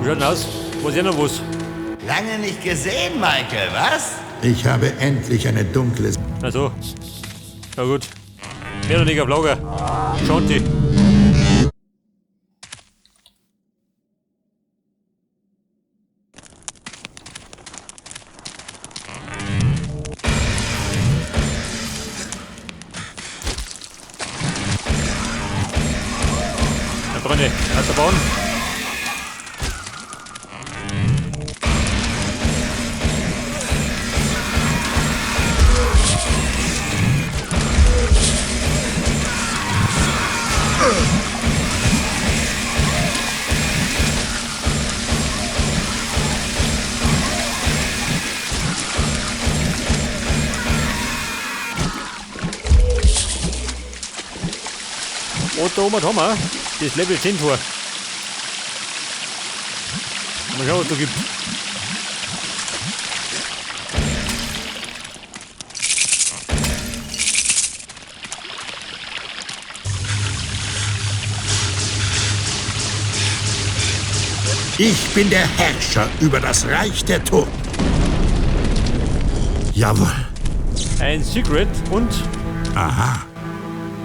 Wie schaut denn aus? Was ist noch was? Lange nicht gesehen, Michael, was? Ich habe endlich eine dunkle... Also. Na gut. Mehr oder weniger auf Lager. Shanti. Na Freunde, aus der Bahn. Und da oben haben wir das Level 10 Tor. Mal schauen, was da gibt. Ich bin der Herrscher über das Reich der Toten. Jawohl. Ein Secret und Aha.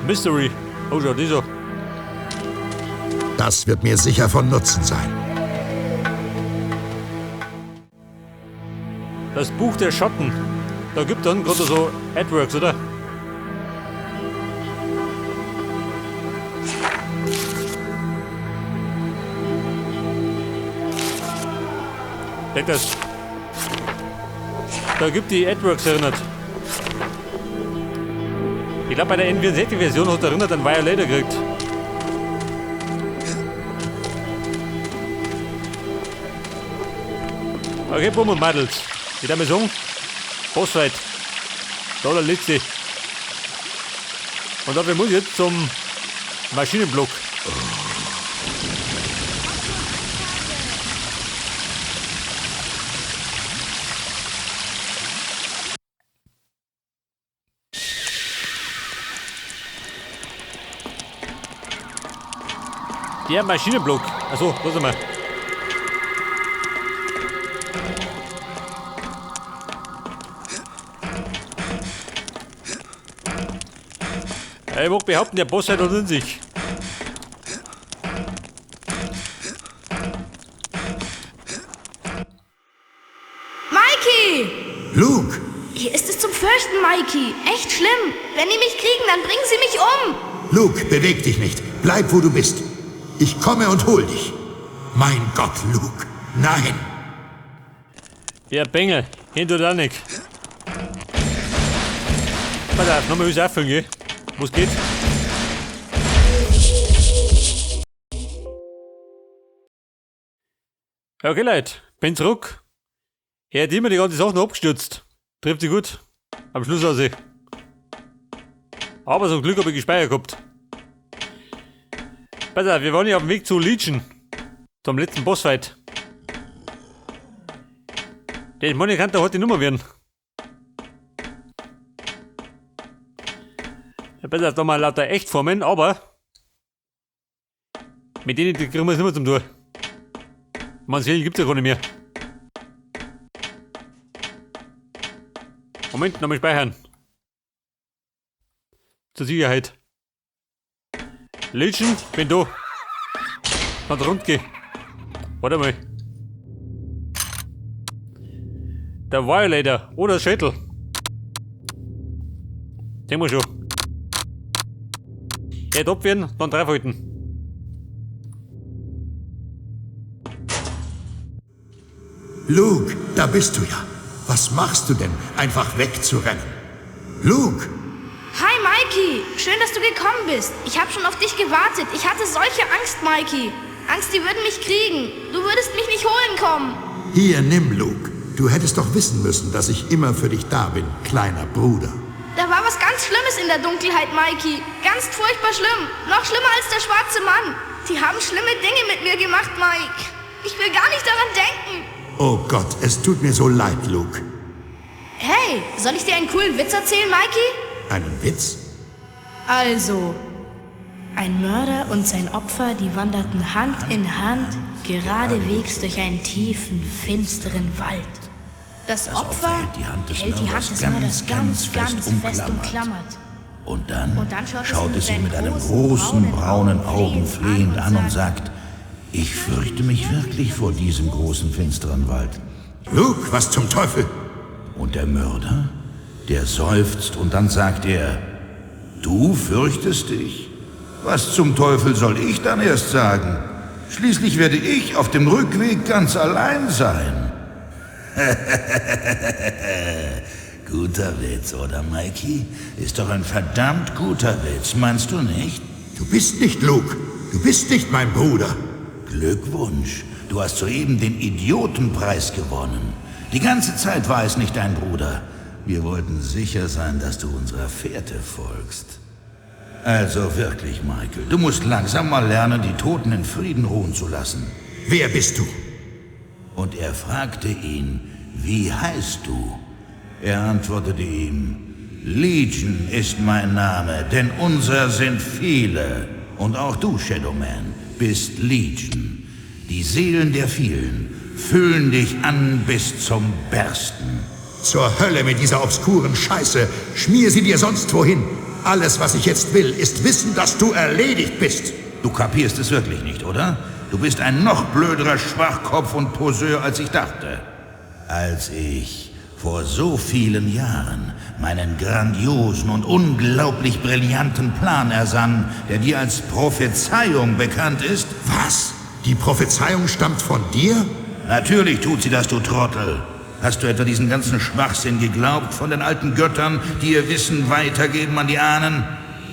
Mystery. Oh, schau, dieser. Das wird mir sicher von Nutzen sein. Das Buch der Schatten. Da gibt dann gerade so AdWorks, oder? Denk das. Da gibt die AdWorks erinnert. Ich glaube, bei der N64-Version hat erinnert an Violator gekriegt. Okay, Bumm und Madels. Ich darf mal sagen, Bossfight. Da der letzte. Und dafür muss ich jetzt zum Maschinenblock. Der Maschinenblock. Achso, lass mal. Ich mag behaupten, der Boss hat in sich. Mikey! Luke! Hier ist es zum Fürchten, Mikey. Echt schlimm. Wenn die mich kriegen, dann bringen sie mich um. Luke, beweg dich nicht. Bleib, wo du bist. Ich komme und hol dich. Mein Gott, Luke. Nein. Der Bengel, hinter da nicht. Pass auf, nochmal was auffüllen, gell? Wo's geht? Okay, Leute, bin zurück. Er hat immer die ganze Sache noch abgestürzt. Trifft sich gut. Am Schluss also. Aber zum Glück habe ich gespeichert gehabt. Pass auf, wir waren ja auf dem Weg zu Legion. Zum letzten Bossfight. Der Money kann da heute Nummer werden. Ja, besser da mal lauter Echtformen, aber mit denen kriegen wir es nicht mehr zum Tor. Man Seelen gibt's ja gar nicht mehr. Moment, nochmal speichern. Zur Sicherheit. Legion, bin da. Kann rund gehen. Warte mal. Der Violator oder Schädel. Den wir schon. Geht abwehren, dann draufhalten. Luke, da bist du ja. Was machst du denn, einfach wegzurennen? Luke! Hi, Mikey. Schön, dass du gekommen bist. Ich habe schon auf dich gewartet. Ich hatte solche Angst, Mikey. Angst, die würden mich kriegen. Du würdest mich nicht holen kommen. Hier, nimm, Luke. Du hättest doch wissen müssen, dass ich immer für dich da bin, kleiner Bruder. Da war was ganz Schlimmes in der Dunkelheit, Mikey. Ganz furchtbar schlimm. Noch schlimmer als der schwarze Mann. Die haben schlimme Dinge mit mir gemacht, Mike. Ich will gar nicht daran denken. Oh Gott, es tut mir so leid, Luke. Hey, soll ich dir einen coolen Witz erzählen, Mikey? Einen Witz? Also, Ein Mörder und sein Opfer, die wanderten Hand in Hand geradewegs durch einen tiefen, finsteren Wald. Das Opfer hält die Hand des hält die Hand Mörders des ganz, Mörders ganz ganz, ganz fest fest umklammert. umklammert. Und dann, Und dann schaut es ihn mit einem großen braunen Augen flehend an und sagt, ich fürchte mich wirklich vor diesem großen finsteren Wald. Luke, was zum Teufel? Und der Mörder, der seufzt und dann sagt er, du fürchtest dich? Was zum Teufel soll ich dann erst sagen? Schließlich werde ich auf dem Rückweg ganz allein sein. Guter Witz, oder Mikey? Ist doch ein verdammt guter Witz, meinst du nicht? Du bist nicht Luke. Du bist nicht mein Bruder. Glückwunsch, du hast soeben den Idiotenpreis gewonnen. Die ganze Zeit war es nicht dein Bruder. Wir wollten sicher sein, dass du unserer Fährte folgst. Also wirklich, Michael, du musst langsam mal lernen, die Toten in Frieden ruhen zu lassen. Wer bist du? Und er fragte ihn, wie heißt du? Er antwortete ihm, Legion ist mein Name, denn unser sind viele. Und auch du, Shadowman, bist Legion. Die Seelen der vielen füllen dich an bis zum Bersten. Zur Hölle mit dieser obskuren Scheiße. Schmier sie dir sonst wohin. Alles, was ich jetzt will, ist wissen, dass du erledigt bist. Du kapierst es wirklich nicht, oder? Du bist ein noch blöderer Schwachkopf und Poseur, als ich dachte. Als ich vor so vielen Jahren meinen grandiosen und unglaublich brillanten Plan ersann, der dir als Prophezeiung bekannt ist. Was? Die Prophezeiung stammt von dir? Natürlich tut sie das, du Trottel. Hast du etwa diesen ganzen Schwachsinn geglaubt von den alten Göttern, die ihr Wissen weitergeben an die Ahnen?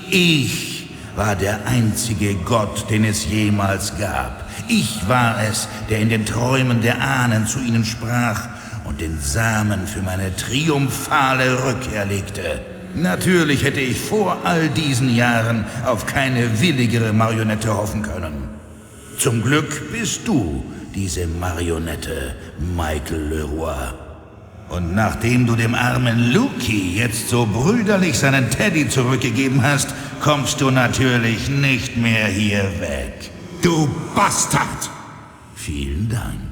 Ich war der einzige Gott, den es jemals gab. Ich war es, der in den Träumen der Ahnen zu ihnen sprach und den Samen für meine triumphale Rückkehr legte. Natürlich hätte ich vor all diesen Jahren auf keine willigere Marionette hoffen können. Zum Glück bist du diese Marionette, Michael Leroy. Und nachdem du dem armen Luki jetzt so brüderlich seinen Teddy zurückgegeben hast, kommst du natürlich nicht mehr hier weg. Du Bastard! Vielen Dank.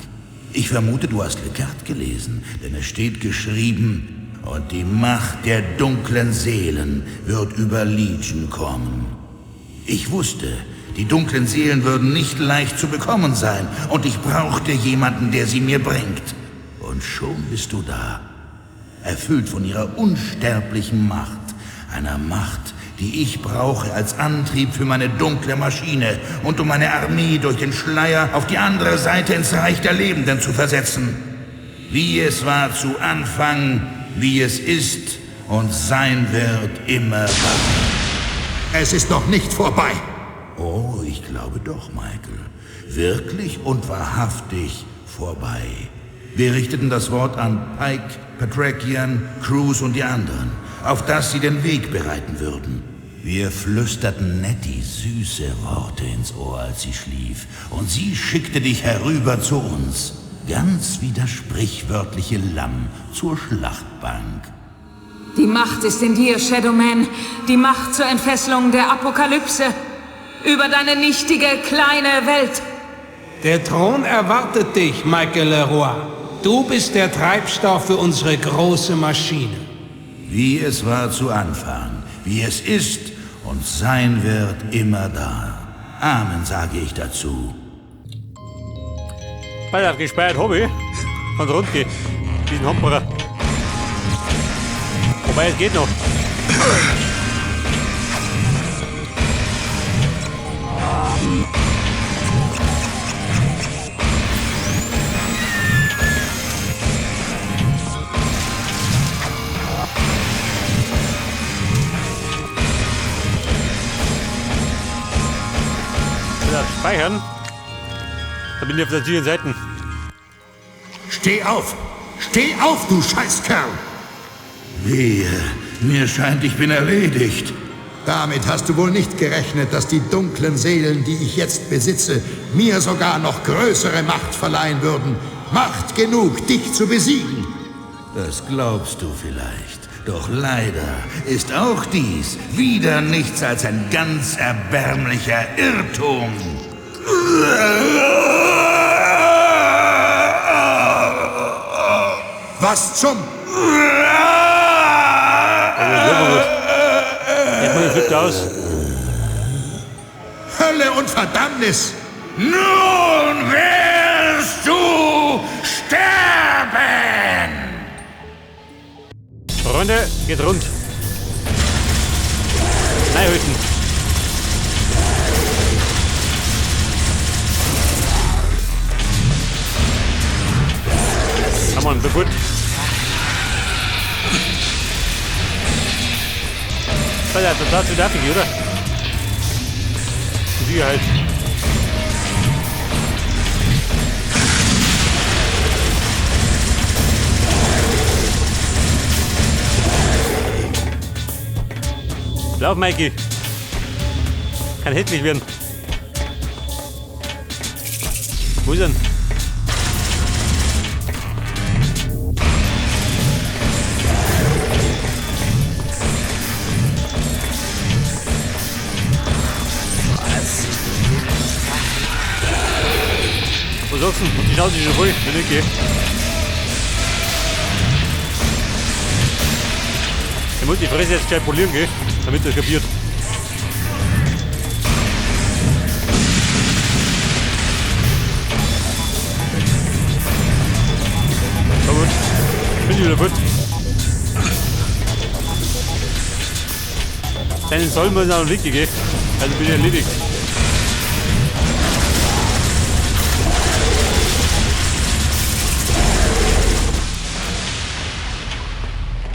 Ich vermute, du hast Le Carte gelesen, denn es steht geschrieben, und die Macht der dunklen Seelen wird über Legion kommen. Ich wusste, die dunklen Seelen würden nicht leicht zu bekommen sein, und ich brauchte jemanden, der sie mir bringt. Und schon bist du da, erfüllt von ihrer unsterblichen Macht, einer Macht, die ich brauche als Antrieb für meine dunkle Maschine und um meine Armee durch den Schleier auf die andere Seite ins Reich der Lebenden zu versetzen. Wie es war zu Anfang, wie es ist und sein wird immer. Es ist noch nicht vorbei. Oh, ich glaube doch, Michael. Wirklich und wahrhaftig vorbei. Wir richteten das Wort an Pike, Patrakian, Cruz und die anderen, auf dass sie den Weg bereiten würden. Wir flüsterten Nettie süße Worte ins Ohr, als sie schlief, und sie schickte dich herüber zu uns, ganz wie das sprichwörtliche Lamm zur Schlachtbank. Die Macht ist in dir, Shadowman. Die Macht zur Entfesselung der Apokalypse. Über deine nichtige, kleine Welt. Der Thron erwartet dich, Michael Leroy. Du bist der Treibstoff für unsere große Maschine. Wie es war zu Anfang, wie es ist und sein wird immer da. Amen, sage ich dazu. Pass auf, gespeichert habe ich. Kann rund gehen. Diesen Hamperer. Wobei, es geht noch. Wieder speichern. Da bin ich auf der sicheren Seite. Steh auf! Steh auf, du Scheißkerl! Wehe, mir scheint, ich bin erledigt. Damit hast du wohl nicht gerechnet, dass die dunklen Seelen, die ich jetzt besitze, mir sogar noch größere Macht verleihen würden. Macht genug, dich zu besiegen. Das glaubst du vielleicht. Doch leider ist auch dies wieder nichts als ein ganz erbärmlicher Irrtum. Was zum... Flippt aus. Hölle und Verdammnis! Nun wirst du sterben! Freunde, geht rund. Nein, hüten. Come on, be gut. Der Platz wird nervig, oder? Die Sicherheit. Lauf, Mikey. Kann hässlich werden. Wo ist er denn? Was sagst du? Und die Schnauze ist schon voll, wenn ich gehe. Ich muss die Fresse jetzt gescheit polieren, gell? Damit er kapiert. So gut. Bin ich wieder gut. Seinen Soll muss auch noch liegen, gell? Also bin ich erledigt.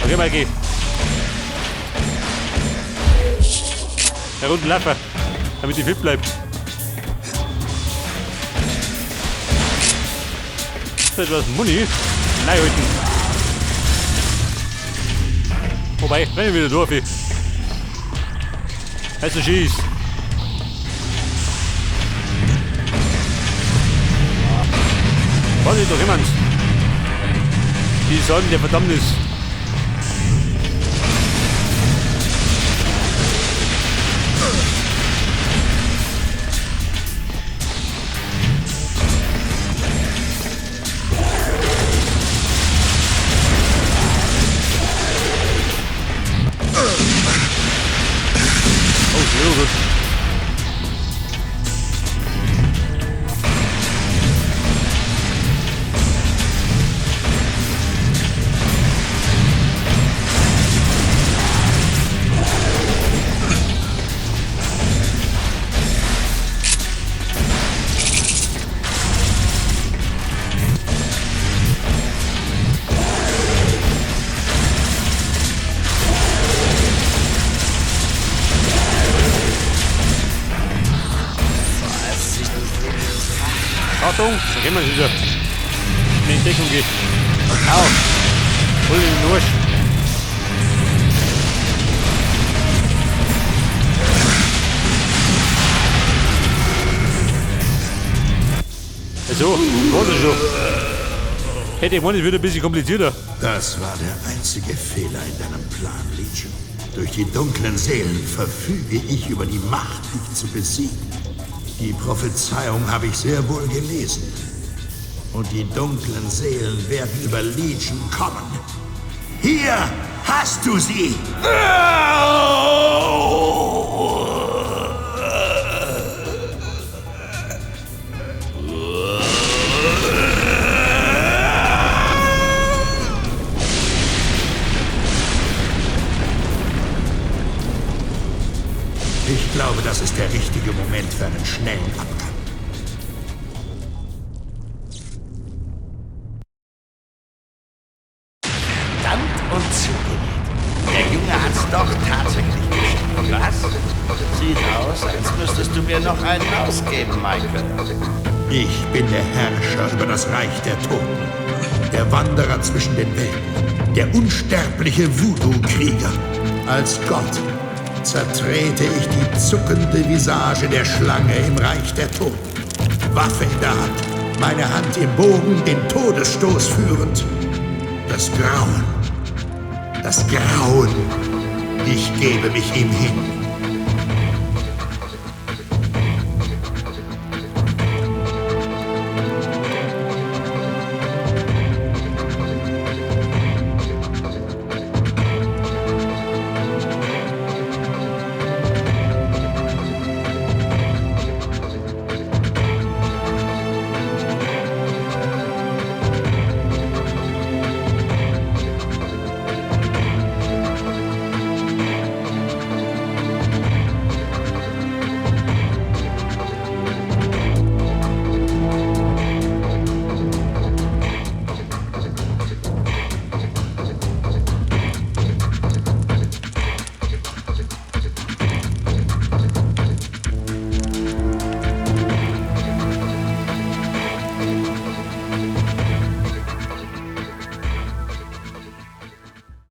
Okay, Mikey. Herunterlaufen, damit ich fit bleibe. Ist etwas Muni? Nein, heute. Wobei, renn ich wieder durch. Also schieß. Was ist doch jemand? Die Säulen der Verdammnis. Achtung, da gehen wir wieder. In die Deckung geht. Au! Hol den Arsch. So, war das schon. Hätte ich gemeint, es wird ein bisschen komplizierter. Das war der einzige Fehler in deinem Plan, Legion. Durch die dunklen Seelen verfüge ich über die Macht, dich zu besiegen. Die Prophezeiung habe ich sehr wohl gelesen. Und die dunklen Seelen werden über Legion kommen. Hier hast du sie! Ich glaube, das ist der richtige Moment für einen schnellen Abgang. Verdammt und zugenäht. Der Junge hat's doch tatsächlich geschafft. Was? Sieht aus, als müsstest du mir noch einen ausgeben, Michael. Ich bin der Herrscher über das Reich der Toten. Der Wanderer zwischen den Welten. Der unsterbliche Voodoo-Krieger. Als Gott zertrete ich die zuckende Visage der Schlange im Reich der Toten. Waffe in der Hand, meine Hand im Bogen, den Todesstoß führend. Das Grauen Das Grauen. Ich gebe mich ihm hin.